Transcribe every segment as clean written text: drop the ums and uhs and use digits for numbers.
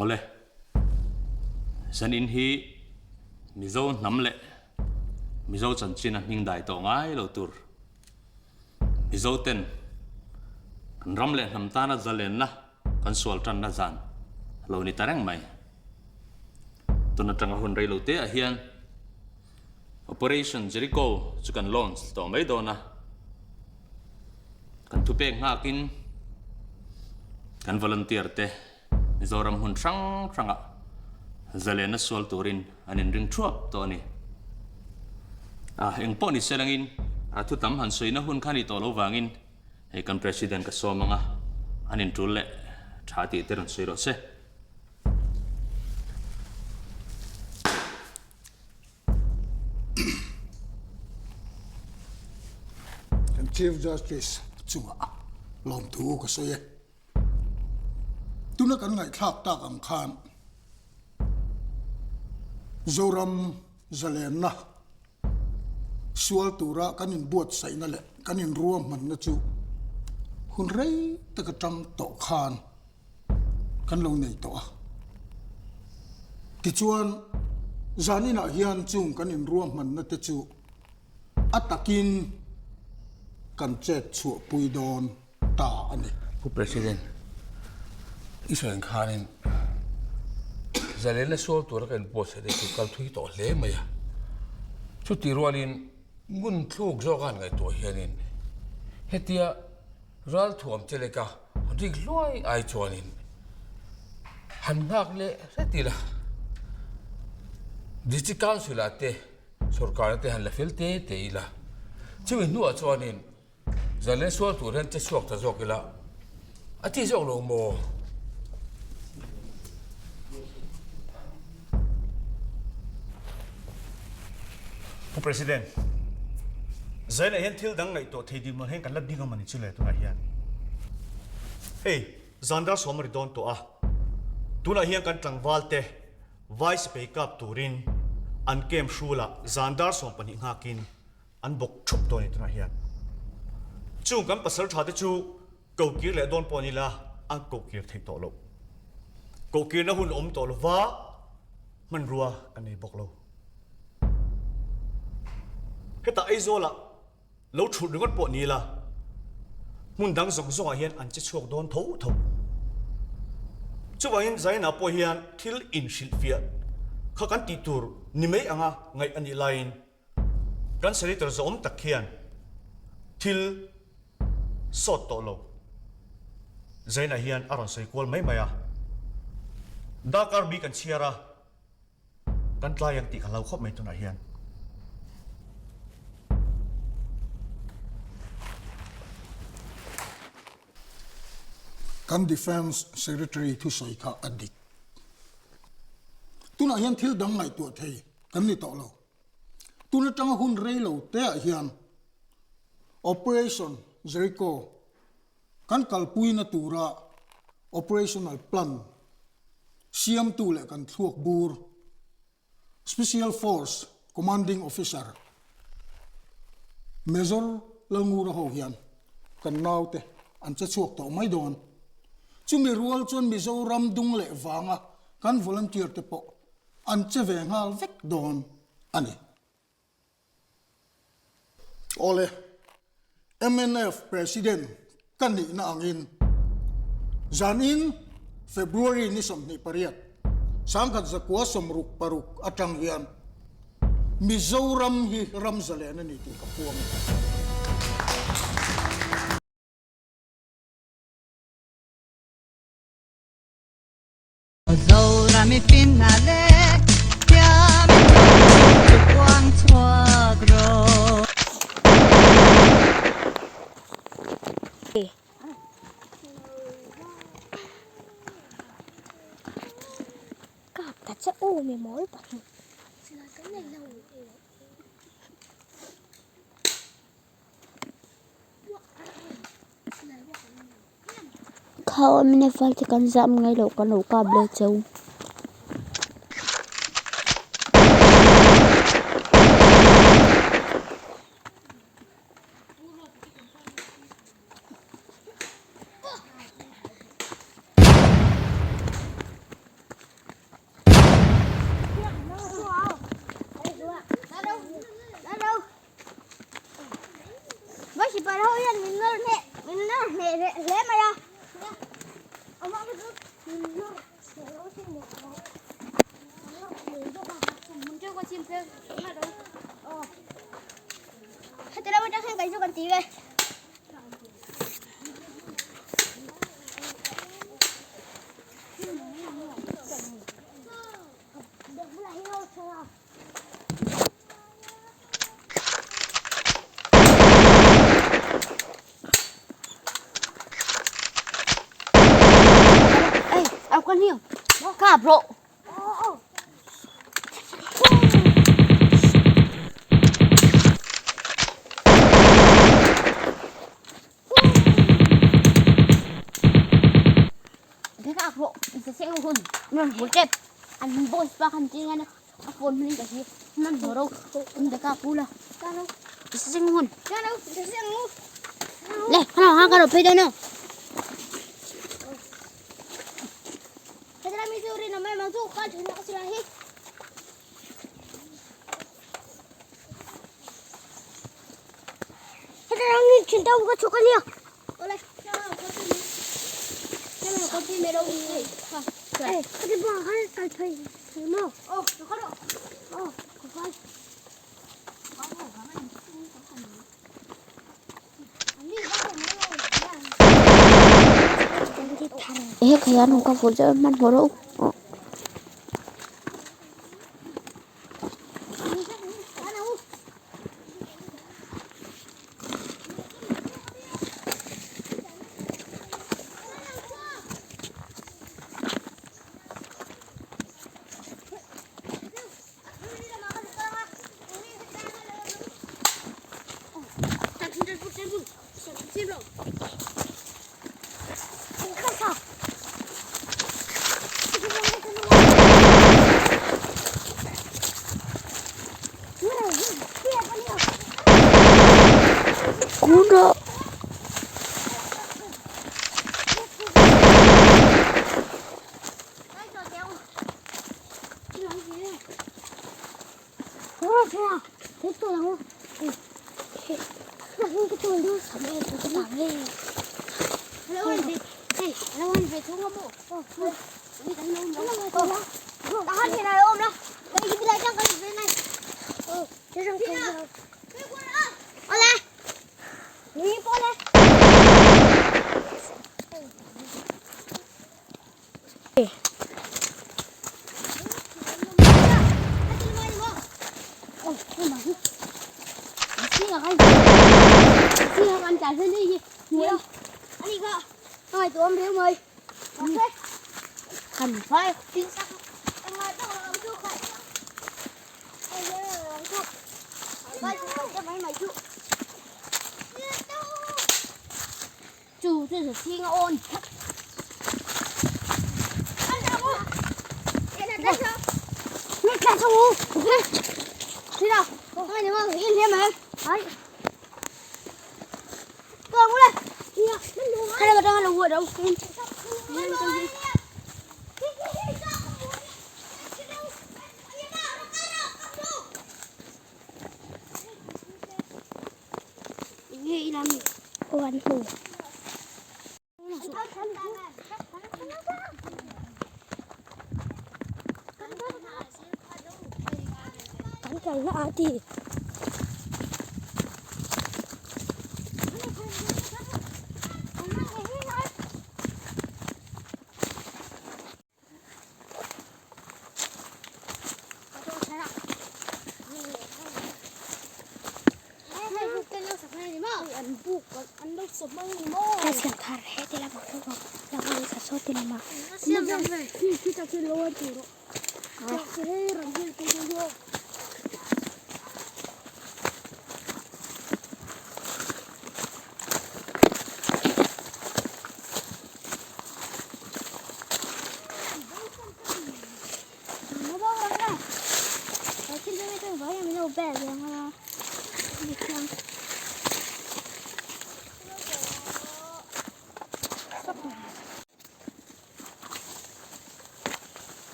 Hawle, zanin hi Mizo hnam leh Mizo chanchin a hming dai tawh ngai lo tur. Mizo ten kan ram leh hnam tana zalenna kan sual tanna zan lo ni ta reng mai. Tun atanga hun rei lo te ah hian Operation Jericho chu kan launch tawh mai dawn a, kan thupek nghakin kan volunteer te Mizoram hmun hrang hrangah zalenna sual turin an inring thuap tawh a ni. Eng pawh ni se langin a thu tam han sawina hun kha a nih tawh lo vangin hei kan President ka sawm ang a, an intul leh tha tih te rawn sawi rawh se. Kan Chief Justice chungah lawmthu ka sawi e. Tuna kan ngaihthlak tak ang khan Zoram zalenna sual tura kan inbuatsaihna leh kan inruahmanna chu hun rei tak atang tawh khan kan lo nei tawh a. Tichuan, zaninah hian chung kan inruahmanna te chu a takin kan chet chhuahpui dawn ta a ni. Pu President, i sawi khanin zalenna sual tura ka inbuatsaih te chu kal thui tawh hle mai a. Chutih rualin ngun thluk zawk a han ngaihtuah hianin hetia Ralthuam che leka rik hluai ai chuanin han nghak leh hret ila, District Council ah te sorkarna te han la fel te te ila, chumi hnuah chuanin zalen sual tur hian che chhuak ta zawk ila a ti zawk lo maw? Pu President, Zainah hian thil dang ngaihtuah thei dih mawl hian kan la ding a mawni chu le tunah hian. Hei, zan dar sawm a ri dawn tawh a, tunah hian kan tlangval te vai sipei kap turin an camp hrulah zan dar 12 nghakin an bawk thup dawn a ni tunah hian. Chung kan pasal tha te chu Ko kir leh dawn pawh ni la, an ko kir theih tawh loh. Ko kirna hun awm tawh lova hmanrua kan nei bawk lo. Hetah Aizawlah lo thut ringawt pawh ni la, hmun dang zawng zawngah hian an che chhuak dawn tho tho. Chuvangin Zaina pawh hian thil inhrilhfiah kha kan tih tur ni mai anga ngaih a nih laiin Kan Senator zawm tak hian thil sawt tawh lo Zaina hian a rawn sawi kual mai mai a, Darkar bi kan chhiar a, kan tlai ang tih ka hlau khawp mai tunah hian. Kan Defence Secretary thusawi kha a dik. Tunah hian thil dang ngaihtuah thei kan ni tawh lo. Tun atanga hun rei lo teah hian Operation Jericho kan kalpuina tura operational plan siamtu leh kan thluak bur Special Force Commanding Officer Major Lalngura ho hian kan naute an che chhuak tawh mai dawn. Chumi rual chuan Mizoram dung leh vanga kan volunteer te pawh An che ve nghal vek dawn a ni. Awle, mnf President ka nihna angin zanin February ni 28, 1966 atang hian Mizoram hi ram zalen a ni tih ka puang a. Kap ta che u mi mawl pahnih. Kha awm in fal te kan zam ngai loh kan lo kap leh cheu. Sipai ho hian min nawr hneh min nawr hneh reh hle mai a. Amah kha chu min nawr hneh lo sin maw. Min nawr hneh bawk a. Mun teuh ka chim phel ngat ang. Aw. Heti lam atang hian kei chu kan ti ve. A phone hming ka hi nan haw ro in deka pu la sing hun le khana ha ka ro phei dawn no He khayan hung ka phone che hmanhmawh rawh u. Cú đó.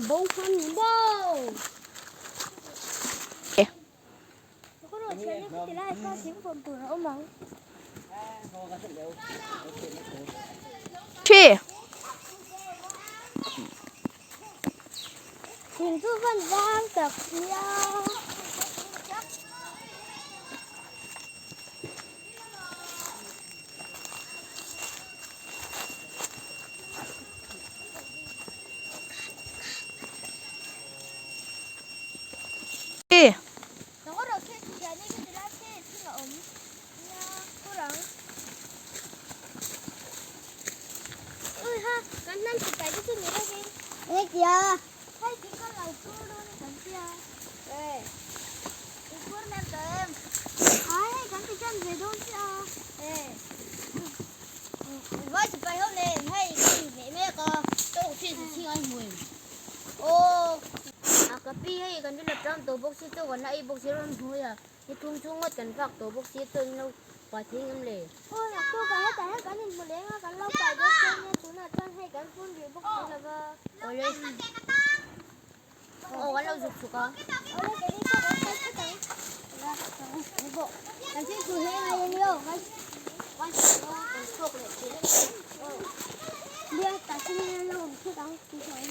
Bo hman ni maw? Thi. Thing chu van vang tak nia. Thi. Ka pi hei kan la tang tawh bawk si chu kan la ei bawk si rawn hmuh a ni thum chhung ngawt kan fak tawh bawk si chuan in lo pai thei ngam le. Aw naktuk ah hetah hian kan inhmu leng a kan lo pai dawn chuan nia tunah chuan hei kan phun rih bawk si lova. Awle aw kan lo zuk chuk a. Awle kei ni pawh kan kal phawt ang. Kan thil thu hle ngai a ni aw kan kan chhuak leh thin. Nia tah chuan in lo awm phawt ang tih chuan.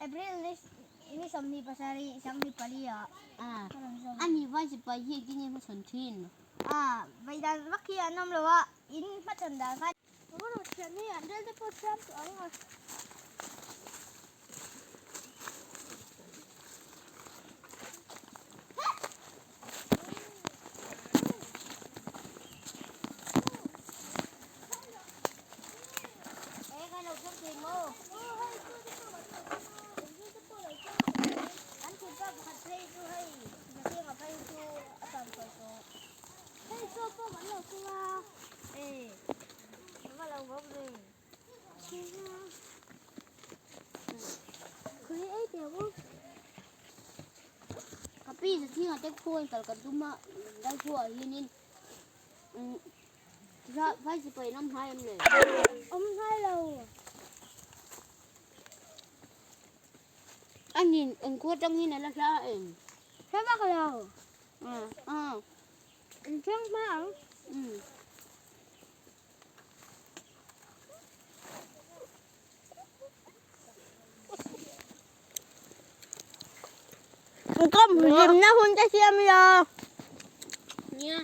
April ni 27 24 ah. Ani vai sipai hi engtin nge hmachhawn thin? A, veidan vak hi an awm lo a, in hmachhawn dan khan. Rawh thian hi an rel te pawh siam tawh ang a. Ka pi sa thingah te khuain kal ka tum a, Lalchhuah hianin vai sipai an awm hnai em le? Awm hnai lo. A nin engkhaw atang hian a la hla em? Hla vak lo. An thleng hma ang. Ka hlimna hun te siam ila. Nia.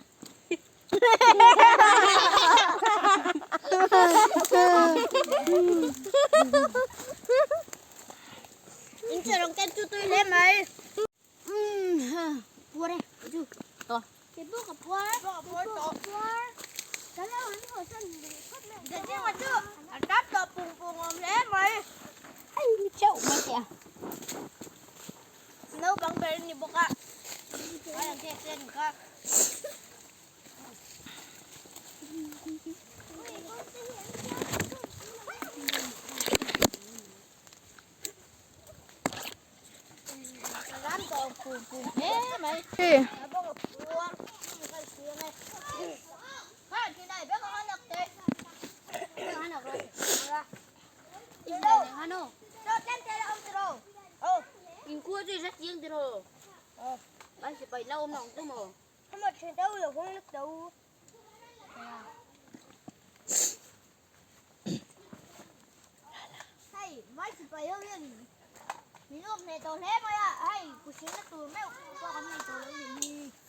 In charawng te chu tui hle mai. Puar e, chu. To. Ke pawh ka puar. Ka puar tawh. Ka lo an haw chuan khawp mai. Zatinga chu a tap tawh pung pung awm hle mai. Ai mi chauh mai teh a. Naupang ber a ni bawk a. Ai ang che che ni kha. Hei vai sipai ho hian min awm hneh tawh hle mai a, hei kutsilna tur meuh pawh kan nei tawh lo nih hi.